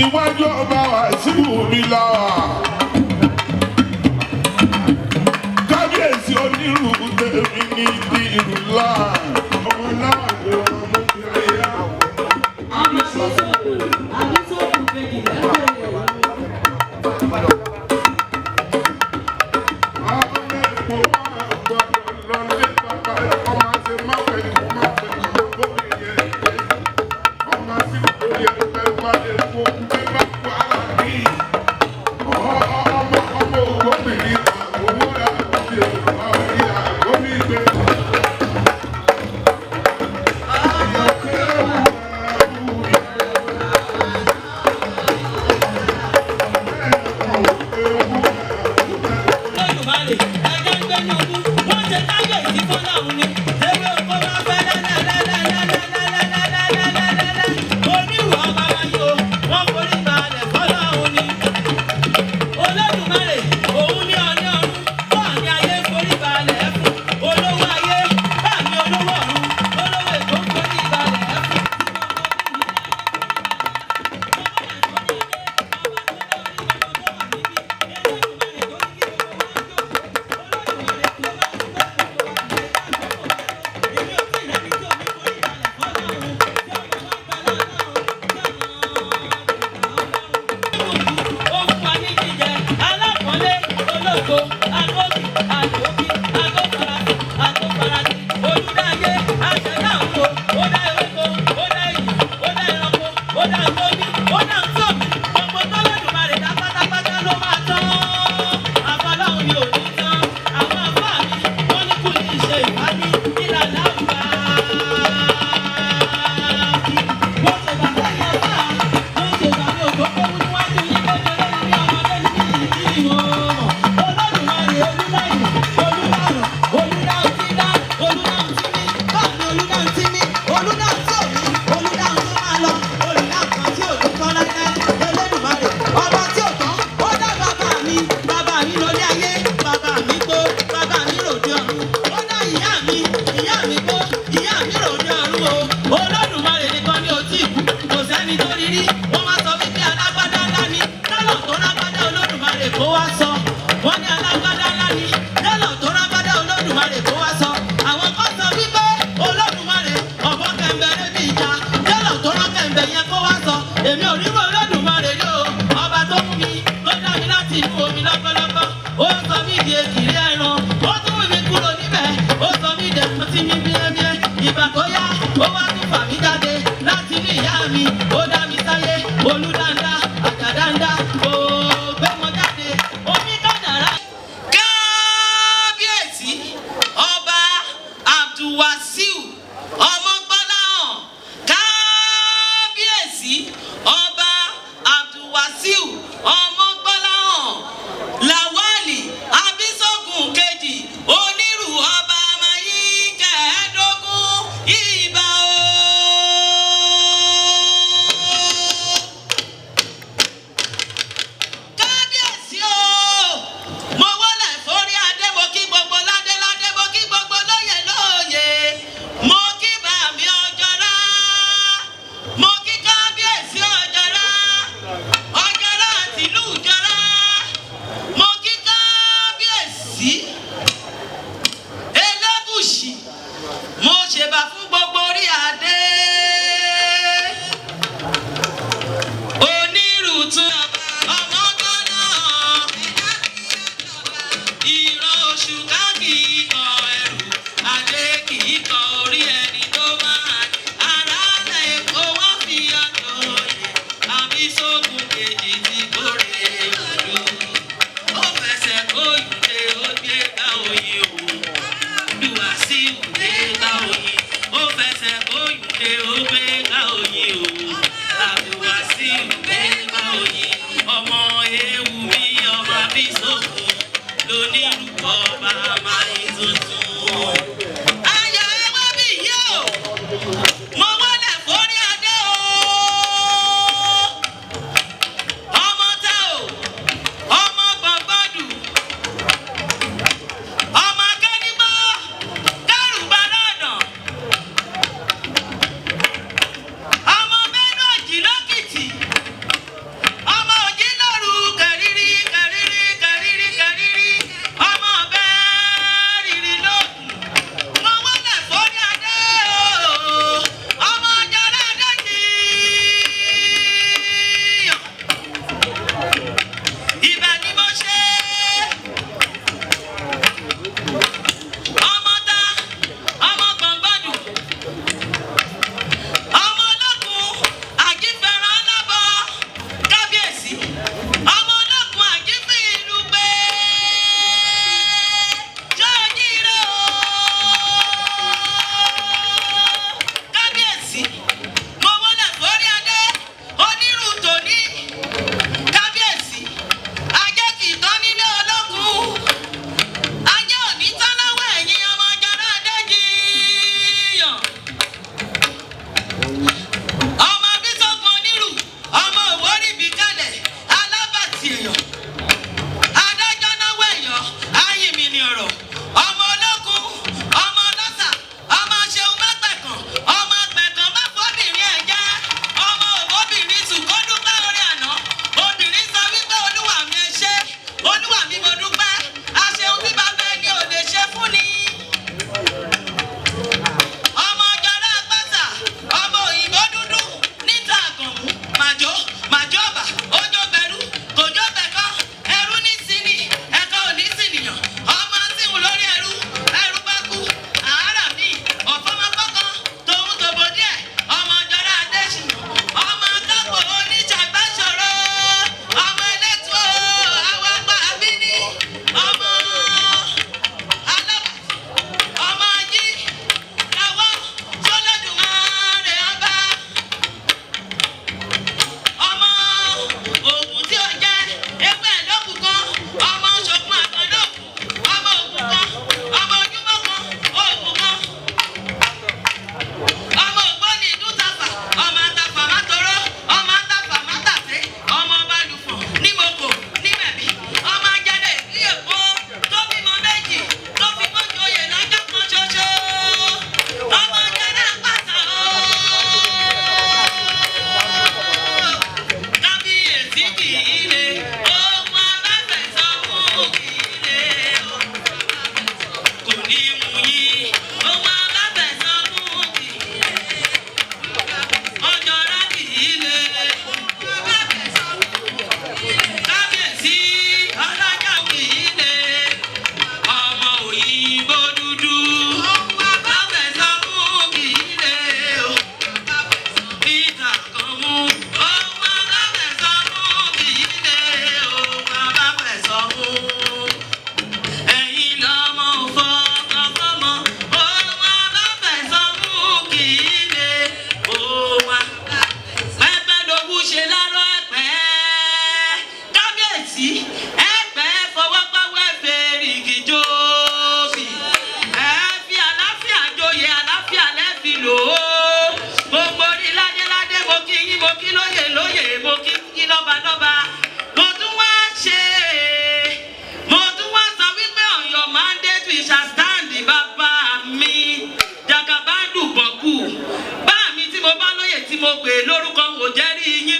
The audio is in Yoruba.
Iwájú ọba Wàsíù mi làwà. Kábíyèsí onírú tèmi ní ti ìlú ńlá. Ọmọ náà ló mú kí ayé. Àwọn èèpo máa gbọ́dọ̀ lọ lé bàbá ẹ̀ kọ́ máa ṣe má fẹ́ kó má fẹ́ kó bóyá yẹn. Ọmọ sí bóyá fẹ́ bá lè kó pé má kó ara bí. Ọmọ ọmọ ògbómìnir owó rà sí ọ̀rí àgbómìgbé. Olódùmarè ẹjọ́ ń gbẹ́nu ogún wọ́n ṣe kábíyèsí fọláhùn ni ewé oko máa fẹ́ lálálálálálálálálálálá onírú ọba wáyé o wọ́n forí balẹ̀ fọláhùn ni Olódùmarè òun ní ọ̀ní ọ̀run báàmì ayé forí balẹ̀ fún olówó ayé báàmì olówó ọ̀run olówó èkó forí balẹ̀ fún. Ó fún wa ní jíjẹ alákọ̀ọ́lé ológo alóbì alóbì atófarasì atófarasì olùdáyé aṣẹ̀dá òun o ó dá ewéko ó dá èyí ó dá ẹranko ó dá ntóbi ó dá ntóbi gbogbo tọ́lọ́dúnmarè dá pátápátá ló máa tán àfọláhùn ni ò ní tán àwọn àfáà mi wọ́n ní kú ní ìṣe ìwádìí ìlànà àwùjọ. Mo ṣe bàbá yẹn bá mo ṣe bàbá ògbókòwò níwájú yín kékeré ní ọmọdé ní ìdí ìwọ̀n. Olódùmarè olúláyè olúdàrọ̀ olúdáhùn tí dá olúdáhùn tí mí báàmì olúdáhùn tí mí olúdáhùn tí òmí olúdáhùn tó máa lọ olúdáhùn kan tí ò ní tán láíláí Olódùmarè ọba tí ò tán ó dá bàbá mi bàbá mi lórí ayé bàbá mi gbó bàbá mi ròde ọ̀run ó dá ìyá mi ìyá mi gbó ìyá mi ròde ọ̀run o Olódùmarè nìkan ni ò tí ì kú kò sẹ́ni tó rí rí wọ́n wá sọ wípé alágbádá ńlá ni lọ́nà tó rágbádá Olódùmarè kó wá sọ wọ́n ní alágbádá ńlá ni lọ́nà tó rágbádá Olódùmarè kó wá sọ àwọn kan sọ wípé Olódùmarè ọ̀bọ kẹ̀mbẹ̀rẹ̀ bí ìjà lọ́nà tó rán kẹ̀mbẹ̀ yẹn kó wá sọ èmi ò rí Olódùmarè rí o ọba tó mú mi tó dá mi láti inú omi lọ́gbọ́lọ́gbọ́ ó sọ mí di èkìrí ẹran ó tún mú mi kúrò níbẹ̀ ó sọ mí dẹ̀kun tí mi bíẹ́bíẹ́ ìgbà tó yá ó wá tún fà mí jáde láti inú ìyá mi ó dá mi sáyé olúdáńdá àjàdáńdá kò gbé wọn jáde omi kádàrá. Kábíyèsí ọba Abdulwasiu Ọmọgbọ́láhàn kábíyèsí ọba Abdulwasiu Ọmọgbọ́láhàn Lawali Abisogun kejì onírú ọba mayíkẹ́ẹ̀ẹ́dógún ìbà o. Kábíyèsí o mo wọlé forí adé mo kí gbogbo ládé ládé mo kí gbogbo lóyè lóyè mo kí bàmí ọjọ́rá mo kí kábíyèsí ọjọ́rá ọjọ́rá tìlú ìjọra mo kí kábíyèsí Elégùṣì mo ṣèbà fún gbogbo orí adé onírùtún ọmọ gbọ́dọ̀ ìran oṣù ká kì í kan ẹrù adé kì í kan orí ẹni tó máa ara lẹ̀ èkó wọ́n fi ọjọ́ òye àbí sógun kejì ti kórè ìlú ó fẹsẹ̀ kó ìdè ó gbé ká òye o dùwà sí ìdè ká òye ó fẹsẹ̀ kó ìdè ó gbé ká òye o àdùwà sí ìdè ká òye ọmọ ewu mi ọmọ àbísọ̀kù lónírúkọ bàbá tuntun. Ayọ̀ ewé bí yìí o, mo wọlé forí adé o. Ọmọ tá o, ọmọ gbọ̀ngbọ̀dù, ọmọ akẹ́nigbọ́, kẹ́rù bá lọ́nà. tí mo pè lórúkọ, kò jẹ́rìí yín.